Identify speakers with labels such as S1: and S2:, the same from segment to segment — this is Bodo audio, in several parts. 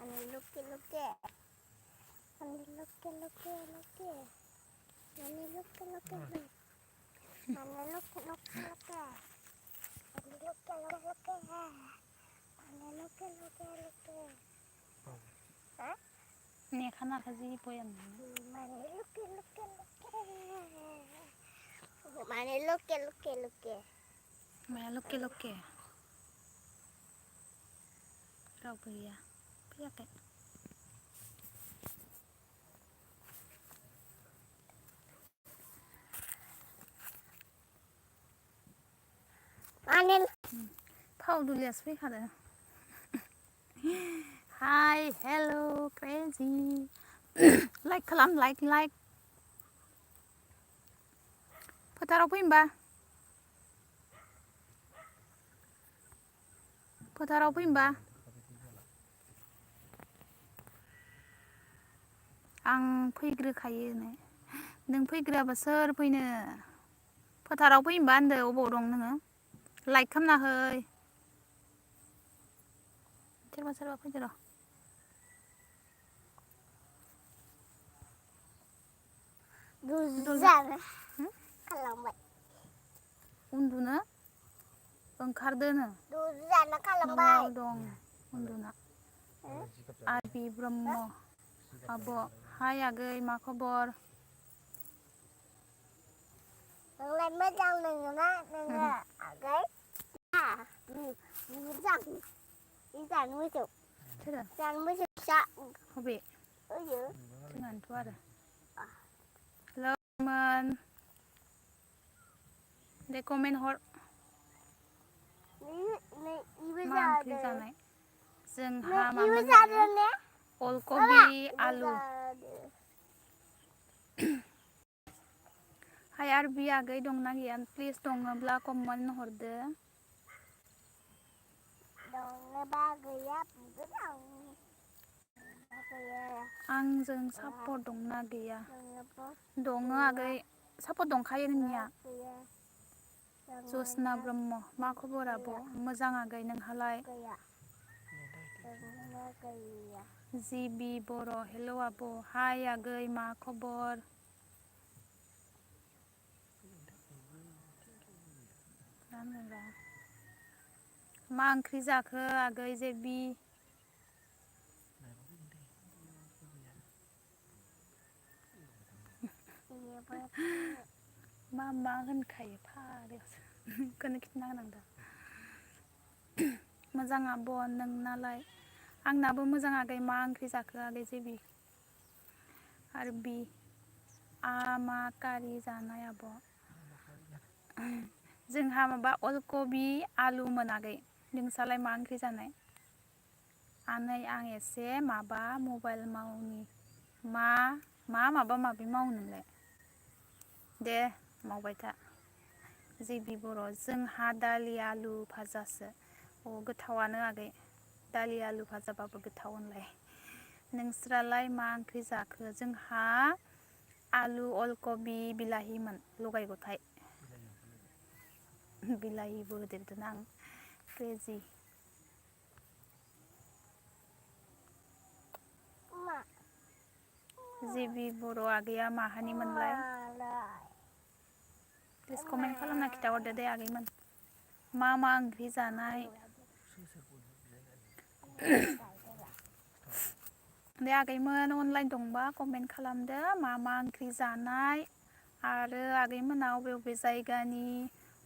S1: Ani luke luke. Ani luke luke luke. Ani luke luke luke. Ani luke luke luke. Ani luke luke luke. Ani luke luke luke. Hah?
S2: Nih kana kaji poyan.
S1: Mani luke luke luke. Mani luke luke luke.
S2: Maya luke luke. Raw ya. Piyak kayak.
S1: Ani.
S2: Pau dulias pi kada. Hi, hello, crazy. Like kalam, like. Fotaराव फैनोबा. फोथाराव फैनोबा. आं फैग्रोखायो नै. नों फैग्रोआबा सोर फैनो? फोथाराव फैनोबा होनदो अबाव दं नोङो? लाइक खामना है. सोरबा फैदो र'.
S1: Duzana. Kalambai.
S2: उन्दुनो ओंखारदोनो.
S1: Duzana kalambai.
S2: न'आव दं उन्दुना. आरबि ब्रह्म आब' हाय आगै मा खबर?
S1: Nang मोजां नोङोना नोङो आगै? मोजां मोसौ.
S2: सोरो?
S1: जानो मोसौ फिसा.
S2: हबे?
S1: ओयो.
S2: जोंहानोथ' आरो. हेल'मोन. दे कमेन्ट हर. मा ओंख्रि जानाय? जोंहा मामोन अलकबि आलु. हाय आरबि आगै दंना गैया? प्लिज दङब्ला कमेन्ट हरदो.
S1: दङबा गैया बुगोन आं.
S2: आंजों सापर्ट दंना गैया? दङ आगै सापर्ट दंखायो नोंनिया. जसना ब्रह्म मा खबर आब'? मोजां आगै नोंहालाय? जिबि बर' हेल' आब' हाय आगै मा खबर? मा ओंख्रि जाखो आगै जेबि? मा होनखायो फाग्लासो बेखौनो खिन्था होनांदों. मोजां आब' नोंनालाय? आंनाबो मोजां आगै मा ओंख्रि जाखो आगै जेबि? आरबि मा कारि जानाय आब'? जोंहा माबा अलकबि आलुमोन आगै. नोंसालाय मा ओंख्रि जानाय? आनै आं एसे माबा मबाइल मावनि. माबा माबि मावो नोंलाय? दे मावबाय था. जिबि बर' जोंहा दालि आलु भाजासो. गोथावानो आगै दालि आलु भाजाबाबो गोथाव होनलाय. नोंस्रालाय मा ओंख्रि जाखो? जोंहा आलु अलकबि बिलाहिमोन लगाय गथाय. बिलाहिबो होदेरदों आं क्रेजि. जिबि बर' आगैया माहानि मोनलाय? प्लिज कमेन्ट खालामना खिथाहरदो दे आगैमोन. मा ओंख्रि जानाय? दे आगैमोन अनलाइन दंबा कमेन्ट खालामदो मा ओंख्रि जानाय आरो आगैमोना अबे अबे जायगानि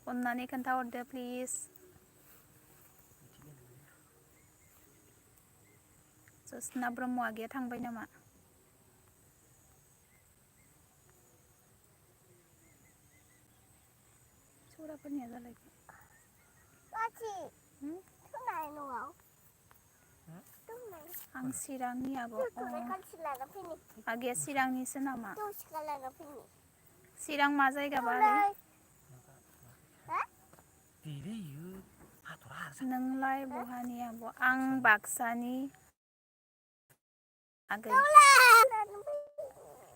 S2: अननानै खोन्थाहरदो प्लिज. जसना ब्रह्म आगैया थांबाय नामा? सौराफोरनिया जालायबाय. आं चिरांनि आब'. आगैया चिरांनिसो नामा? चिरां मा जायगा बा आगै? नोंलाय बहानि आब'? आं बाक्सानि आगै.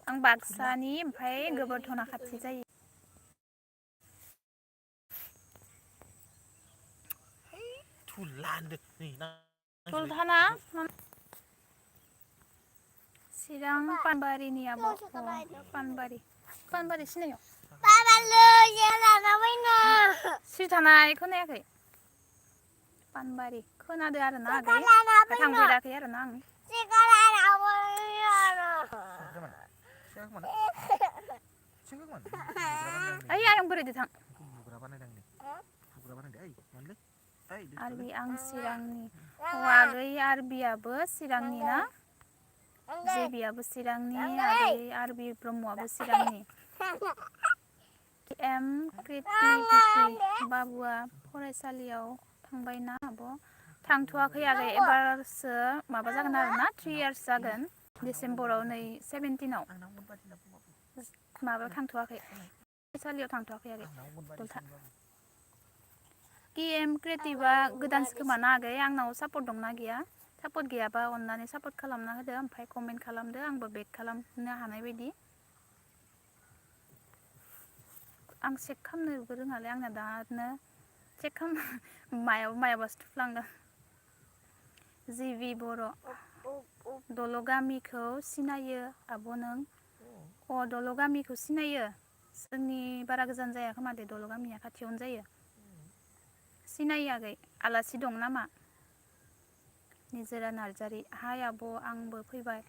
S2: आं बाक्सानि ओमफ्राय गोबोरधना खाथि जायो. Sultana चिरां पानबारिनि आब' पानबारि सिनायो सिरि थानाय खोनायाखै पानबारि खोनादो आरो ना आगै थांफेराखै आरो ना आं ओइ आं बोरैदो थां आरबि आं चिरांनि आगै आरबियाबो चिरांनि ना जेबियाबो चिरांनि आगै आरबि ब्रह्मआबो चिरांनि एम क्रिटिभिटि बाबुआ फरायसालियाव थांबाय ना आब' थांथ'वाखै आगै एबारसो माबा जागोन आरो ना 3 years जागोन डिसेम्बराव नै 17आव माबायाव थांथ'वाखै फरायसालियाव थांथ'वाखै आगै दलथा एम क्रिएटिभा गोदानसो खोमा ना आगै आंनाव सापर्ट दंना गैया सापर्ट गैयाबा अननानै सापर्ट खालामना होदो ओमफ्राय कमेन्ट खालामदो आंबो बेक खालामनो हानाय बायदि आं चेक खालामनोबो रोङालै आंना दानो चेक खालाम मायाबासो थुफ्लांदों जिबि बर' दलगामिखौ सिनायो आब' नों दलगामिखौ सिनायो जोंनि बारा गोजान जाया खोमा दे दलगामिया खाथियावनो जायो सिनायो आगै आलासि दं नामा निजोरा नार्जारि हाय आब' आंबो फैबाय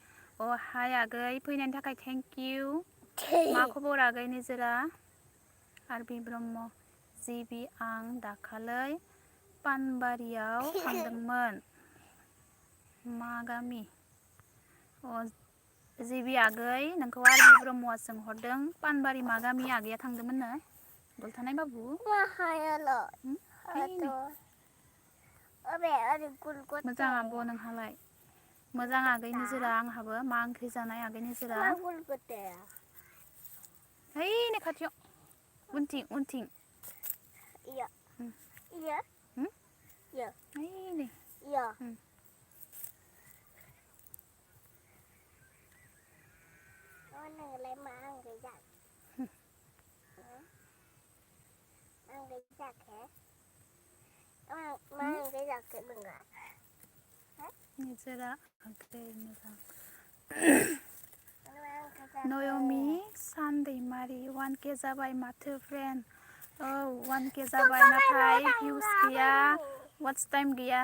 S2: हाय आगै फैनायनि थाखाय थेंक इउ मा खबर आगै निजोरा आरबि ब्रह्म जिबि आं दाखालै पानबारियाव थांदोंमोन मा गामि जिबि आगै नोंखौ आरबि ब्रह्मआ सोंहरदों पानबारि मा गामि आगैया थांदोंमोननो दलथानाय बाबु मोजां आब' नोंहालाय मोजां आगै निजोरा आंहाबो मा ओंख्रि जानाय आगै निजोरा है नै खाथियाव उनथिं निजोरा आगै मोजां नयमी सानदैमारि 1K जाबाय माथो फ्रेन्ड 1K जाबाय नाथाय भिउस गैया वाट्स टाइम गैया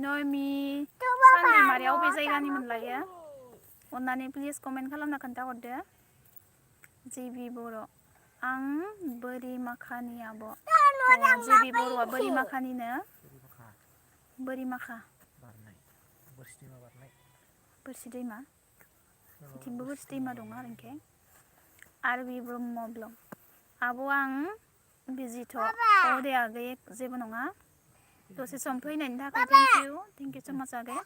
S2: नयमी सानदैमारिया अबे जायगानि मोनलायो अननानै प्लिज कमेन्ट खालामना खोन्थाहरदो जिबि बर' आं बोरिमाखानि आब' जिबि बर'आ बोरिमाखानिनो बोरिमाखा बोरसि दैमा बिथिंबो बोरसि दैमा दङ आरो इनखे आरबि ब्रह्म ब्लग आब' आं बिजिथ' दे आगै जेबो नङा दसे सम फैनायनि थाखाय थेंक इउ सो माच आगै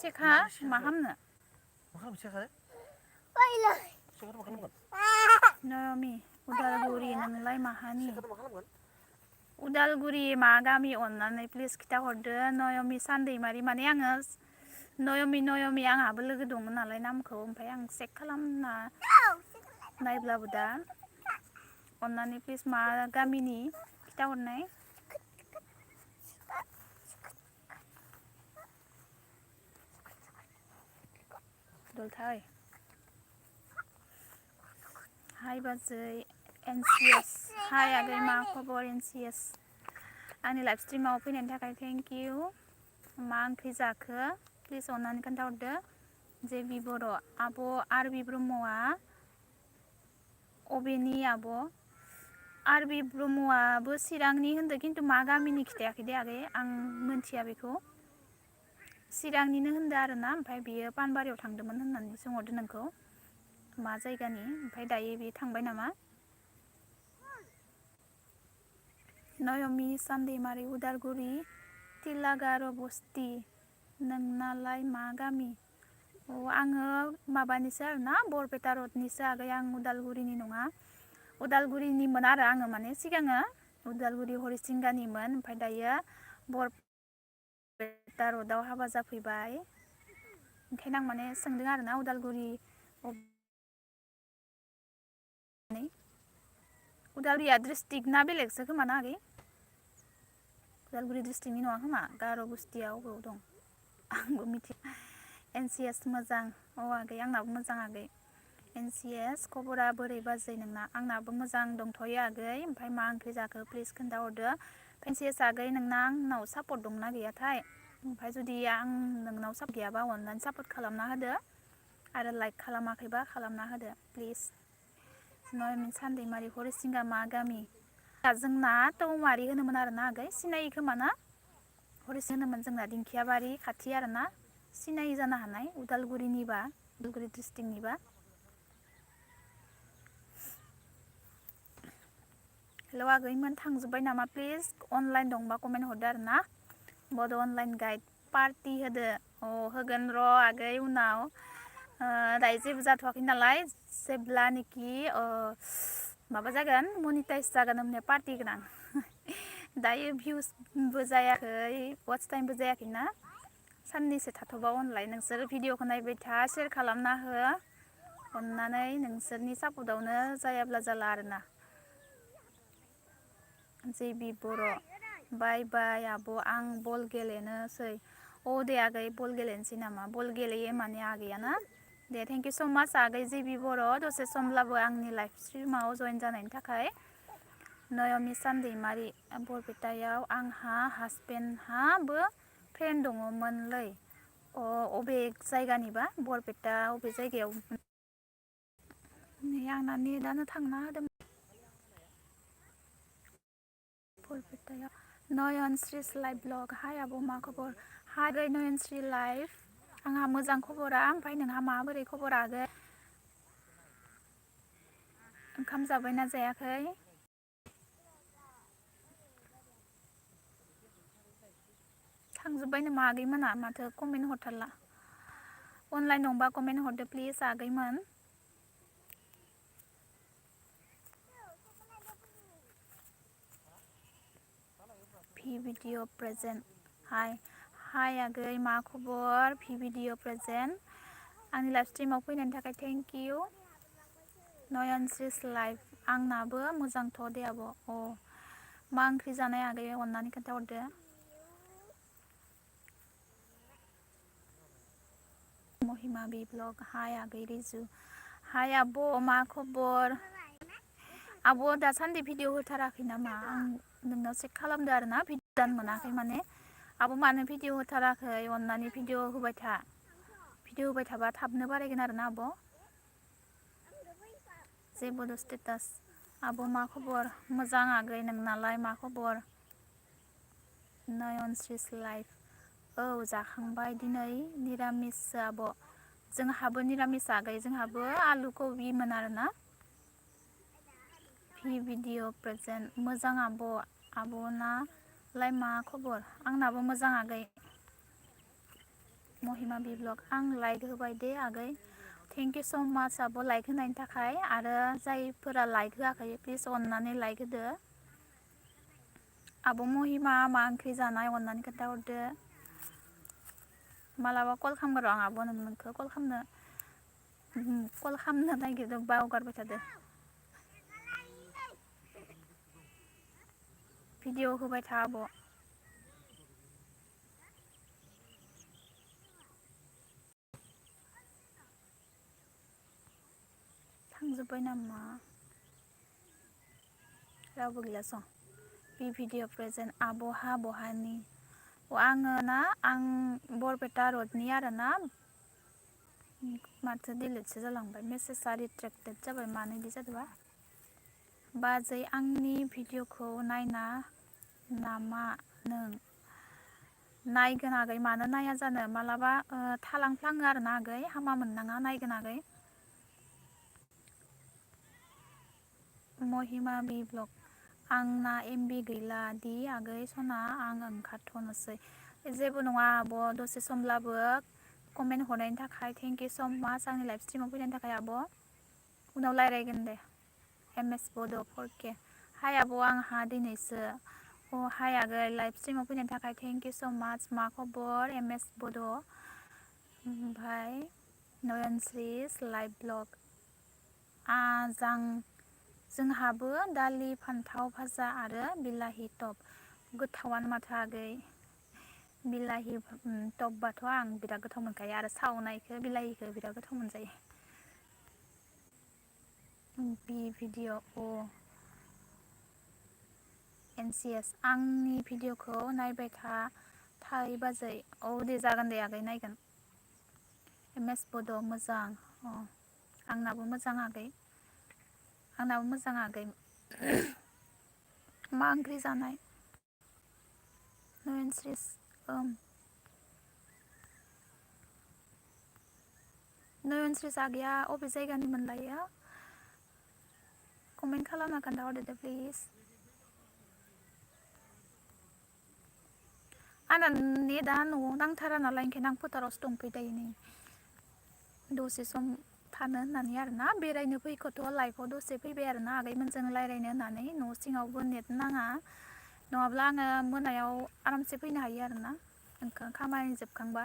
S2: सेखा मा खालामनो नयमी उदालगुरि नोंलाय माहानि उदालगुरि मा गामि अननानै प्लिज खिथाहरदो नयमी सानदैमारि माने आङो नयमी आंहाबो लोगो दङ नालाय नामखौ ओमफ्राय आं चेक खालामना नायब्लाबो दा अननानै प्लिज मा गामिनि खिथाहरनाय दलथाय हाय बाजै NCS हाय आगै मा खबर NCS आंनि लाइभ स्ट्रिमाव फैनायनि थाखाय थेंक इउ मा ओंख्रि जाखो प्लिज अननानै खोन्थाहरदो जेबि बर' आब' आरबि ब्रह्मआ अबेनि आब' आरबि ब्रह्मआबो चिरांनि होनदों खिन्थु मा गामिनि खिथायाखै दे आगै आं मोनथिया बेखौ चिरांनिनो होनदों आरो ना ओमफ्राय बियो पानबारियाव थांदोंमोन होननानै सोंहरदो नोंखौ मा जायगानि ओमफ्राय दायो बे थांबाय नामा नयमी सानदैमारि उदालगुरि तिलागार बस्ति नोंनालाय मा गामि आङो माबानिसो आरो ना बरपेटा रडनिसो आगै आं उदालगुरिनि नङा उदालगुरिनिमोन आरो आङो माने सिगाङो उदालगुरि हरिसिंगानिमोन ओमफ्राय दायो बरपेटा रडआव हाबा जाफैबाय ओंखायनो आं माने सोंदों आरो ना उदालगुरि उदालगुरिया डिस्ट्रिक्ट ना बेलेगसो खोमा ना आगै उदालगुरि डिस्ट्रिक्टनि नङा खोमा गार' बस्तिया अबाव दं आंबो मिथिया NCS मोजां अ आगै आंनाबो मोजां आगै NCS खबरा बोरै बाजै नोंना आंनाबो मोजां दंथ'यो आगै ओमफ्राय मा ओंख्रि जाखो प्लिज खोन्थाहरदो NCS आगै नोंना आंनाव सापर्ट दंना गैयाथाय ओमफ्राय जुदि आं नोंनाव सापर्ट गैयाबा अननानै सापर्ट खालामना होदो आरो लाइक खालामाखैबा खालामना होदो प्लिज नयन सानदैमारि हरिसिंगा मा गामि जोंना तौमारि होनोमोन आरोना आगै सिनायो खोमा ना हरिसिं होनोमोन जोंना दिंखियाबारि खाथि आरोना सिनायै जानो हानाय उदालगुरिनिबा उदालगुरि डिस्ट्रिक्टनिबा हेलौ आगैमोन थांजोब्बाय नामा प्लिज अनलाइन दंबा कमेन्ट हरदो आरो ना बड' अनलाइन गाइड पार्टि होदो अ होगोन र' आगै उनाव दायो जेबो जाथ'वाखै नालाय जेब्लानोखि माबा जागोन मनिटाइज जागोन होमब्ला पार्टि होगोन आं दायो भिउसबो जायाखै वाच टाइमबो जायाखैना साननैसो थाथ'बा अनलाइन नोंसोर भिडिअखौ नायबाय था शेयार खालामना हो अननानै नोंसोरनि सापर्टआवनो जायाब्ला जाला आरोना जेबि बर' बाय बाय आब' आं बल गेलेनोसै अ दे आगै बल गेलेनोसै नामा बल गेलेयो माने आगैया ना दे थेंक इउ स' माच आगै जेबि बर' दसे समब्लाबो आंनि लाइभ स्ट्रिमाव जइन जानायनि थाखाय नयमिसान दैमारि बरपेटायाव आंहा हासबेन्डहाबो फ्रेन्ड दङमोनलै अ अबे जायगानिबा बरपेटा अबे जायगायाव नै आंना नेटानो थांना होदों बरपेटायाव नयनस्रि लाइभ ब्लग हाय आब' मा खबर हाय नयनस्रि लाइभ आंहा मोजां खबरा ओमफ्राय नोंहा माबोरै खबरा आगै ओंखाम जाबायना जायाखै थांजोब्बाय नामा आगैमोना माथो कमेन्ट हरथारला अनलाइन दंबा कमेन्ट हरदो प्लिज आगैमोन भि भिडिअ प्रेजेन्ट हाय आगै मा खबर भि भिडिअ प्रेजेन्ट आंनि लाइभ स्ट्रिमाव फैनायनि थाखाय थेंक इउ नयनस्रि लाइभ आंनाबो मोजांथ' दे आब' अ मा ओंख्रि जानाय आगै अननानै खोन्थाहरदो महिमा बि ब्लग हाय आगै रिजु हाय आब' मा खबर आब' दासान्दि भिडिअ होथाराखै नामा आं नोंनाव चेक खालामदो आरो ना भिडिअ दान मोनाखै माने आब' मानो भिडिअ होथाराखै अननानै भिडिअ होबाय था भिडिअ होबाय थाबा थाबनो बारायगोन आरो ना आब' जेबो स्टेटास आब' मा खबर मोजां आगै नोंनालाय मा खबर नयनस्रि लाइभ औ जाखांबाय दिनै निरामिससो आब' जोंहाबो निरामिस आगै जोंहाबो आलु कबिमोन आरोना भि भिडिअ प्रेजेन्ट मोजां आब'नालाय मा खबर आंनाबो मोजां आगै महिमा बि ब्लग आं लाइक होबाय दे आगै थेंक इउ स' माच आब' लाइक होनायनि थाखाय आरो जायफोरा लाइक होआखै प्लिज अननानै लाइक होदो आब' महिमा मा ओंख्रि जानाय अननानै खोन्थाहरदो मालाबा कल खालामगोन र' आं आब' नोंखौ कल खालामनो नागिरदों बावगारबाय थादो भिडिअ होबाय था आब' थांजोब्बाय नामा रावबो गैला सं बि भिडिअ प्रेजेन्ट आब'हा बहानि आङो ना आं बरपेटा रडनि आरोना माथो डिलिटसो जालांबाय मेसेजआ रिट्रेक्टेड जाबाय मानो बिदि जादोंबा बाजै आंनि भिडिअखौ नायना नामा नों नायगोन आगै मानो नाया जानो मालाबा थालांफ्लाङो आरोना आगै हामा मोननाङा नायगोन आगै महिमा बि ब्लग आंना एमबि गैला दि आगै सना आं ओंखारथ'नोसै जेबो नङा आब' दसे समब्लाबो कमेन्ट हरनायनि थाखाय थेंक इउ स' माच आंनि लाइभ स्ट्रिमाव फैनायनि थाखाय आब' उनाव रायज्लायगोन दे एम एस बड' 4K हाय आब' आंहा दिनैसो अ हाय आगै लाइभ स्ट्रिमाव फैनायनि थाखाय थेंक इउ स' माच मा खबर एम एस बड' ओमफ्राय नयनस्रि लाइभ ब्लग जोंहाबो दालि फान्थाव भाजा आरो बिलाहि टप गोथावानो माथो आगै बिलाहि टपबाथ' आं बिराद गोथाव मोनखायो आरो सावनायखौ बिलाहिखौ बिराद गोथाव मोनजायो। बि भिडिअ NCS आंनि भिडिअखौ नायबाय थाइ बाजै औ दे जागोन दे आगै नायगोन। MS बड' मोजां आंनाबो मोजां आगै मा ओंख्रि जानाय नयनस्रिस नयनस्रिस आगैया अबे जायगानि मोनलायो कमेन्ट खालामना खोन्थाहरदो दे प्लिज। आंना नेटआ न'आव नांथारा नालाय ओंखायनो आं फोथारावसो दंफैयो दायो नै दसे सम थानो होननानै आरोना बेरायनो फैखोथ' लाइफआव दसे फैबाय आरोना आगैमोनजों रायज्लायनो होननानै न' सिङावबो नेट नाङा नङाब्ला आङो मोनायाव आरामसे फैनो हायो आरोना खामानि जोबखांबा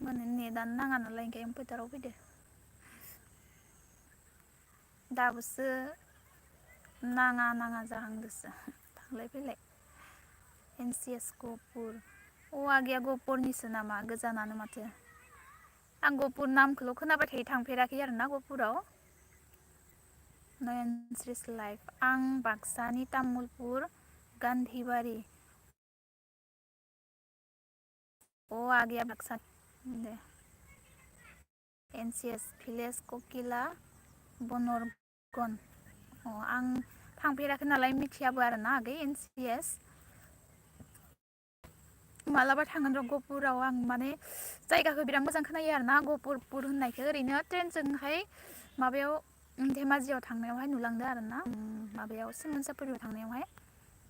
S2: नेटआनो नाङा नालाय ओंखायनो फोथाराव फैदो। दाबोसो नाङा जाहांदोसो थांलाय फैलाय। NCS गहपुर आगैया गहपुरनिसो नामा गोजानानो माथो। आं गहपुर नामखौल' खोनाबाय थायो थांफेराखै आरोना गहपुराव। नयनस्रिस लाइफ आं बाक्सानि तामुलपुर गान्धीबारि आगैया बाक्सा दे। NCS भिलेज ककिला बनरगन आं थांफेराखै नालाय मिथियाबो आरोना आगै NCS मालाबा थांगोन र' गहपुराव आं माने जायगाखौ बिराद मोजां खोनायो आरोना गहपुर होननायखौ ओरैनो ट्रेनजोंहाय माबायाव धेमाजियाव थांनायावहाय नुलांदो आरोना माबायाव सिमोनसापुरियाव थांनायावहाय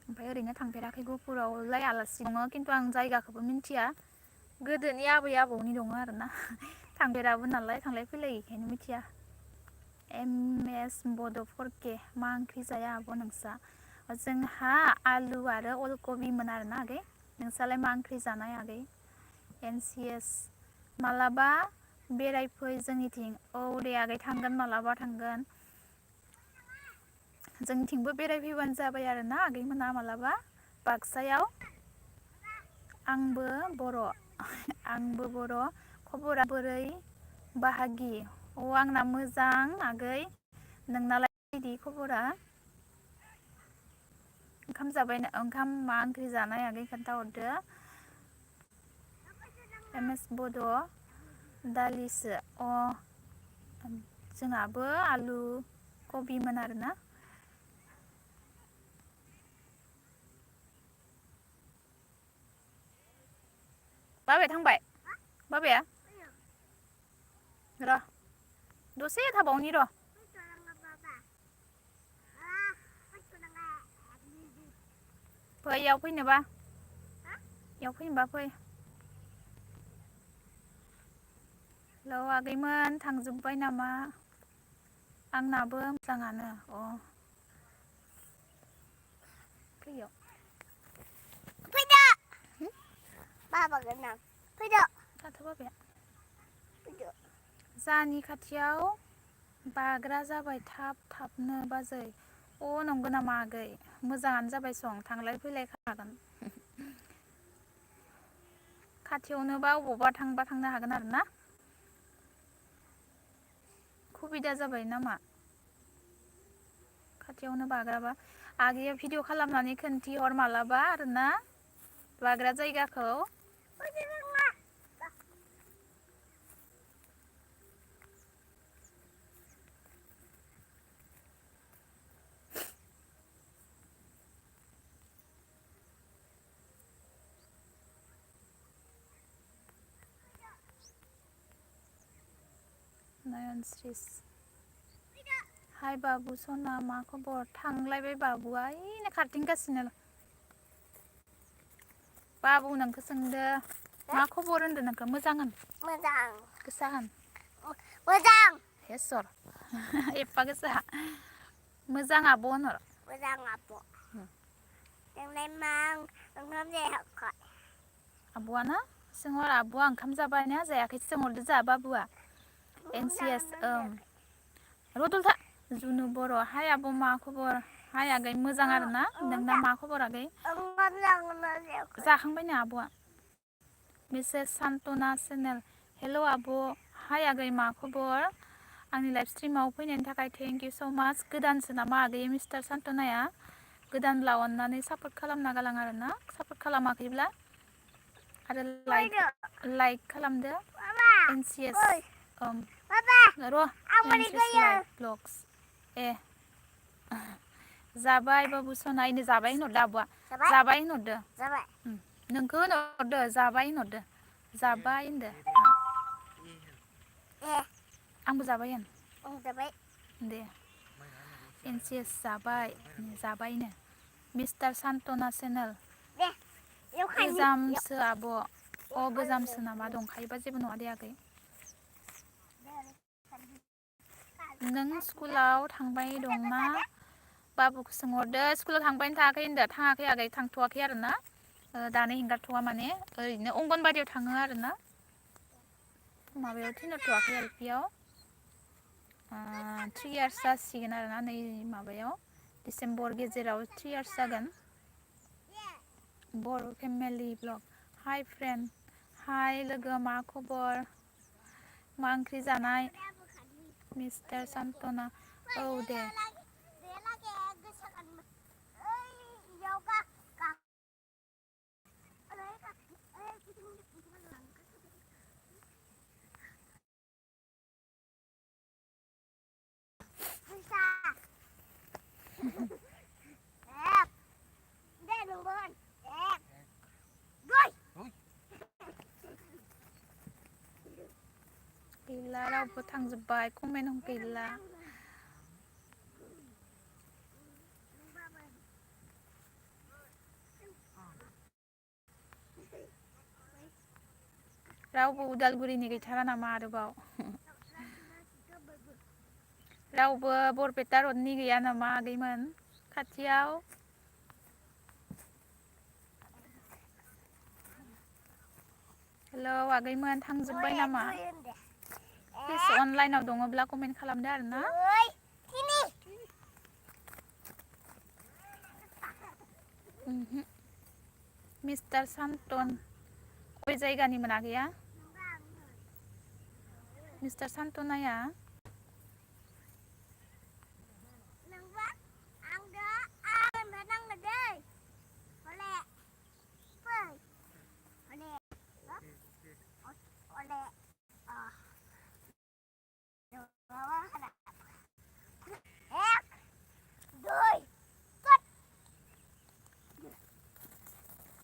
S2: ओमफ्राय ओरैनो थांफेराखै गहपुरावलाय आलासि दङ खिन्थु आं जायगाखौबो मिन्थिया गोदोनि आबै आबौनि दङ आरोना थांफेराबो नालाय थांलाय फैलाय बेखायनो मिथिया। MS बड' 4K मा ओंख्रि जाया आब' नोंस्रा जोंहा आलु आरो अलकबिमोन आरोना आगै नोंस्रालाय मा ओंख्रि जानाय आगै। NCS मालाबा बेरायफै जोंनिथिं दे आगै थांगोन मालाबा थांगोन जोंनिथिंबो बेरायफैबानो जाबाय आरोना आगैमोना मालाबा बाक्सायाव आंबो बर' खबरा बोरै बाहागि आंना मोजां आगै नोंनालाय बायदि खबरा ओंखाम जाबाय ओंखाम मा ओंख्रि जानाय आगै खोन्थाहरदो। MS बड' दालिसो जोंहाबो आलु कबिमोन आरोना। बाबाया थांबाय बाबाया र' दसे थाबावनि र' फै इयाव फैनोबा फै हेलौ आगैमोन थांजोब्बाय नामा आंनाबो मोजाङानो फैयो
S1: फैदो बाबा गोनां फैदो
S2: थाथ' बाबाया
S1: फैदो
S2: जानि खाथियाव बाग्रा जाबाय थाबनो बाजै नंगौ नामा आगै मोजाङानो जाबाय सं थांलाय फैलाय खागोन खाथियावनोबा अबावबा थांबा थांनो हागोन आरो ना सुबिदा जाबाय नामा खाथियावनो बाग्राबा आगैया भिडिअ खालामनानै खोन्थिहर मालाबा आरोना बाग्रा जायगाखौ नयनस्रिस हाय बाबु सना मा खबर थांलायबाय बाबुआ ओइनो खारथिंगासिनो बाबु नोंखौ सोंदो मा खबर होनदो नोंखौ मोजां होन
S1: मोजां
S2: गोसा होन
S1: मोजां
S2: हेसर एफा गोसा मोजां आब' होनहर
S1: मोजां आब' नोंलाय मा ओंखाम जायाखै
S2: आब'आना सोंहर आब'आ ओंखाम जाबायना जायाखै सोंहरदो जा बाबुआ NCS रतल था जुनु बर' हाय आब' मा खबर हाय आगै मोजां आरोना नोंना मा खबर आगै
S1: ओंखाम जागोनना जायाखै
S2: जाखांबायनो आब'आ मिसेस सान्तना चेनेल हेल' आब' हाय आगै मा खबर आंनि लाइभ स्ट्रिमाव फैनायनि थाखाय थेंक इउ स' माच गोदानसो नामा आगै मिस्टार सान्तनाया गोदानब्ला अननानै सापर्ट खालामना गालां आरो ना सापर्ट खालामाखैब्ला आरो लाइक खालामदो एनसिएस र' एनसिएस लाइभ ब्लग्स ए जाबाय बाबु सना इनो जाबाय होनहरदो आब'आ जाबाय होनहरदो नोंखौ होनहरदो जाबाय होनहरदो जाबाय होनदो आंबो जाबाय होन दे एनसिएस जाबायनो मिस्टार सान्तना चेनेल गोजामसो आब' अ गोजामसो नामा दंखायोबा जेबो नङा दे आगै नों स्कुलाव थांबाय दंना बाबुखौ सोंहरदो स्कुलाव थांबायनो थाङाखै होनदो थाङाखै आगै थांथ'वाखै आरो ना दानो हेंगारथ'वा माने ओरैनो अंगनबादियाव थाङो आरो ना माबायाव थिनहरथ'वाखै एल पियाव 3 इयार्स जासिगोन आरो ना नै माबायाव डिसेम्बर गेजेराव 3 इयार्स जागोन बर' फेमिलि ब्लग हाय फ्रेन्ड हाय लोगो मा खबर मा ओंख्रि जानाय मिस्टार सान्तना औ दे गैला रावबो थांजोब्बाय कमेन्ट गैला रावबो उदालगुरिनि गैथारा नामा आरोबाव रावबो बरपेटा रडनि गैया नामा आगैमोन खाथियाव हेलौ आगैमोन थांजोब्बाय नामा प्लिज अनलाइनाव दङब्ला कमेन्ट खालामदो आरो ना मिस्टार सान्टन अबे जायगानिमोन आगैया मिस्टार सान्टनाया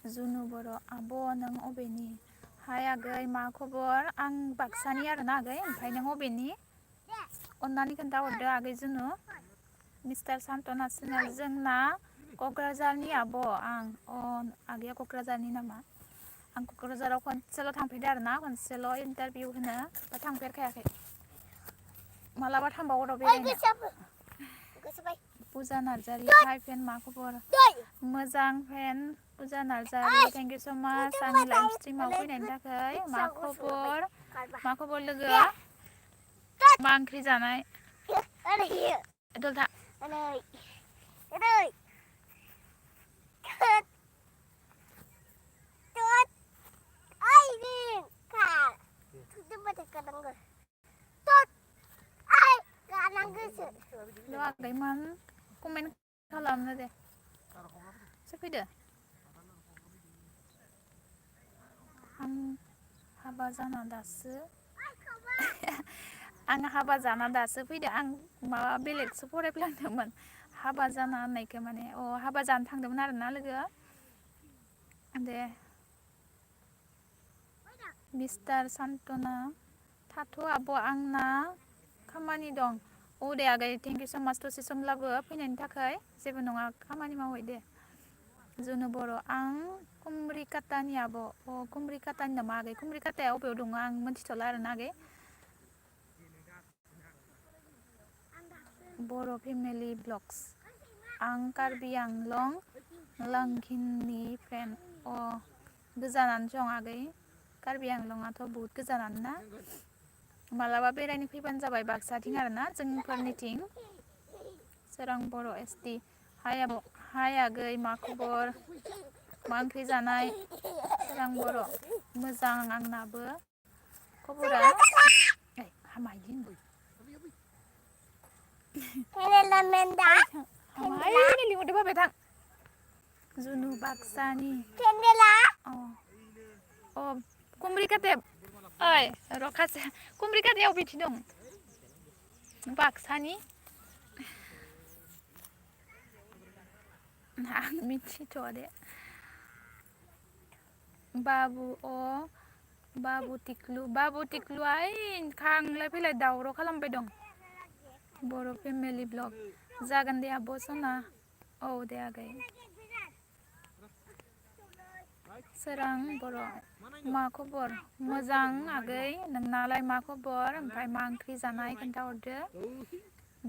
S2: जुनु बर' आब' नों अबेनि हाय आगै मा खबर आं बाक्सानि आरो ना आगै ओमफ्राय नों अबेनि अन्नानै खोन्थाहरदो आगै जुनु मिस्टार सान्टना चेनेल जोंना क'क्राझारनि आब' आं आगैया क'क्राझारनि नामा आं क'क्राझाराव खनसेल' थांफेरदो आरो ना खनसेल' इन्टारभिउ होनो ओमफ्राय थांफेरखायाखै मालाबा थांबावो र' बेरायनो पुजा नार्जारि हाय फ्रेन्ड मा खबर मोजां friend Puja Narzary thank you स' माच आंनि लाइभ स्ट्रिमाव फैनायनि थाखाय मा खबर लोगो मा ओंख्रि जानाय दलथा ल' आगैमोन कमेन्ट खालामनो दे सोर फैदो आं हाबा जाना दासो फैदो आं माबा बेलेगसो फरायफ्लांदोंमोन हाबा जाना होननायखौ माने हाबा जानो थांदोंमोन आरोना लोगो दे मिस्टार सान्टना थाथ' आब' आंना खामानि दं दे आगै थेंक इउ स' माच दसे समब्लाबो फैनायनि थाखाय जेबो नङा खामानि मावहै दे जुनु बर' आं कुम्ब्रिकातानि आब' कुम्ब्रिकातानि नामा आगै कुम्ब्रिकाताया अबेयाव दङ आं मिन्थिथ'ला आरो ना आगै बर' फेमिलि ब्लग्स आं कार्बि आंलं लांघिननि फ्रेन्ड गोजानानो दं आगै कार्बि आंलंआथ' बहुद गोजानानो ना मालाबा बेरायनो फैबानो जाबाय बाक्साथिं आरो ना जोंफोरनिथिं सोरां बर' एसटि हाय आब' हाय आगै मा खबर मा ओंख्रि जानाय सोरां बर' मोजां आंनाबो खबरा हामा इदि
S1: Hello, Menda.
S2: हामा लिंहरदो बाबाय थां जुनु बाक्सानि
S1: Candela.
S2: अ कुमब्रि काटेब ओइ रखासे कुमब्रि काटेब बिथि दं बाक्सानि आं मिथिथ'आ दे बाबु टिक्लुआ ओइ खांलाय फैलाय दावराव खालामबाय दं बर' फेमिलि ब्लग जागोन दे आब' सना औ दे आगै सोरां बर' मा खबर मोजां आगै नोंनालाय मा खबर ओमफ्राय मा ओंख्रि जानाय खोन्थाहरदो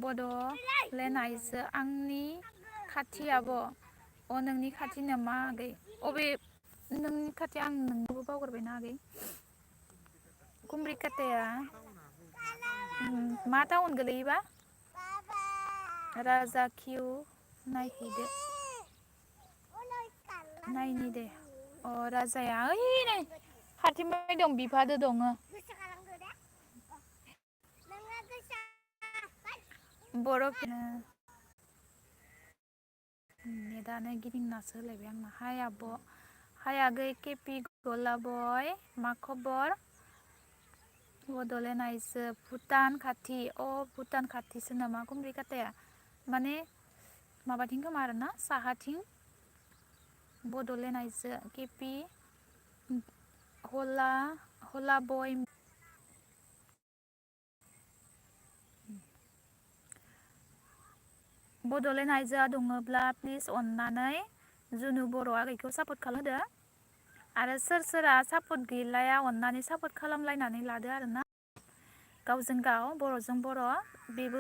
S2: बड'लेण्ड आइजो आंनि खाथि आब' नोंनि खाथि नामा आगै अबे नोंनि खाथि आं नोंखौबो बावगारबायना आगै कुमब्रिकाटाया मा टाउन गोलैयोबा राजाकिउ नायहैदो नायनि दे राजाया ओइ नै खाथियाव दं बिफादो दङ बर'फोरनो नेटानो गिदिंनासो होलायबाय आंना हाय आब' हाय आगै केपि गलाबय मा खबर बड'लेण्ड आइजो भुटान खाथि भुटान खाथिसो नामा कुमब्रिकाटाया माने माबाथिं खोमा आरोना साहाथिं बड'लेण्ड आइजो केपि हला बय बड'लेण्ड आइजोआ दङब्ला प्लिज अननानै जुनु बर' आगैखौ सापर्ट खालामदो आरो सोरा सापर्ट गैलाया अननानै सापर्ट खालामलायनानै लादो आरोना गावजों गाव बर'जों बर' बेबो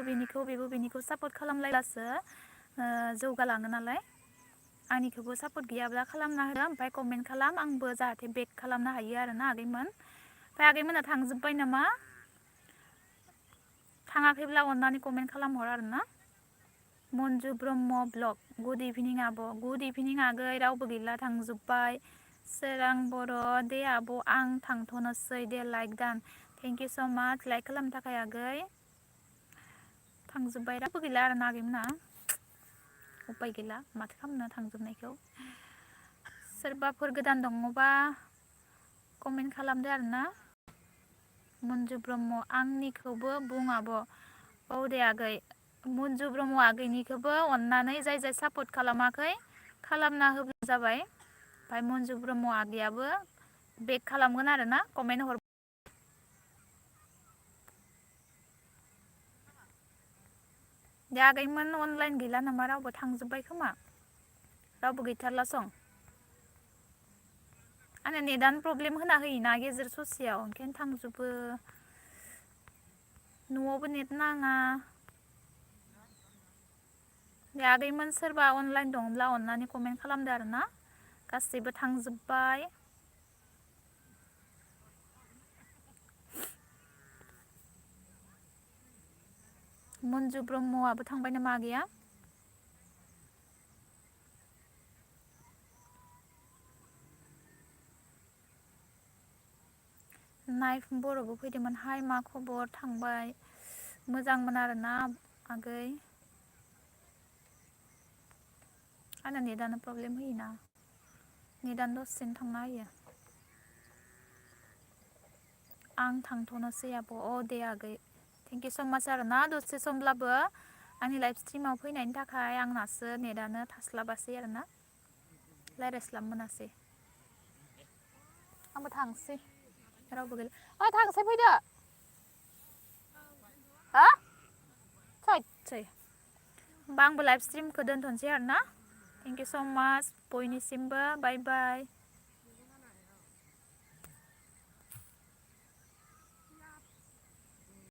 S2: बेनिखौ सापर्ट खालामलायबासो जौगालाङो नालाय आंनिखौबो सापर्ट गैयाब्ला खालामना हो ओमफ्राय कमेन्ट खालाम आंबो जाहाथे बेक खालामनो हायो आरोना आगैमोन ओमफ्राय आगैमोना थांजोब्बाय नामा थाङाखैब्ला अननानै कमेन्ट खालामहर आरोना मन्जु ब्रह्म ब्लग गुड इभिनिं आब' गुड इभिनिं आगै रावबो गैला थांजोब्बाय सोरां बर' दे आब' आं थांथ'नोसै दे लाइक दान थेंक इउ स' माच लाइक खालामनो थाखाय आगै थांजोब्बाय रावबो गैला आरोना आगैमोना उपाय गैला माथो खालामनो थांजोबनायखौ सोरबाफोर गोदान दङबा कमेन्ट खालामदो आरोना मन्जु ब्रह्म आंनिखौबो बुं आब' दे आगै मन्जु ब्रह्म आगैनिखौबो अननानै जाय सापर्ट खालामाखै खालामना होब्लानो जाबाय ओमफ्राय मन्जु ब्रह्म आगैयाबो बेक खालामगोन आरोना कमेन्ट हर दे आगैमोन अनलाइन गैला नामा रावबो थांजोब्बाय खोमा रावबो गैथारला सं आंना नेटानो प्रब्लेम होना होयोना गेजेर ससेयाव ओंखायनो थांजोबो न'आवबो नेट नाङा दे आगैमोन सोरबा अनलाइन दङब्ला अननानै कमेन्ट खालामदो आरोना गासैबो थांजोब्बाय मन्जु ब्रह्मआबो थांबाय नामा आगैया नाइफ बर'बो फैदोंमोन हाय मा खबर थांबाय मोजांमोन आरोना आगै आंना नेटानो प्रब्लेम होयोना नेटानो दसेनो थांना होयो आं थांथ'नोसै आब' दे आगै थेंक इउ स' माच आरोना दसे समब्लाबो आंनि लाइभ स्ट्रिमाव फैनायनि थाखाय आंनासो नेटानो थास्लाबासै आरोना रायज्लायस्लाब मोनासै आंबो थांसै रावबो गैला थांसै फैदो हा थै होमबा आंबो लाइभ स्ट्रिमखौ दोनथ'नोसै आरोना थेंक इउ स' माच बयनिसिमबो बाय बाय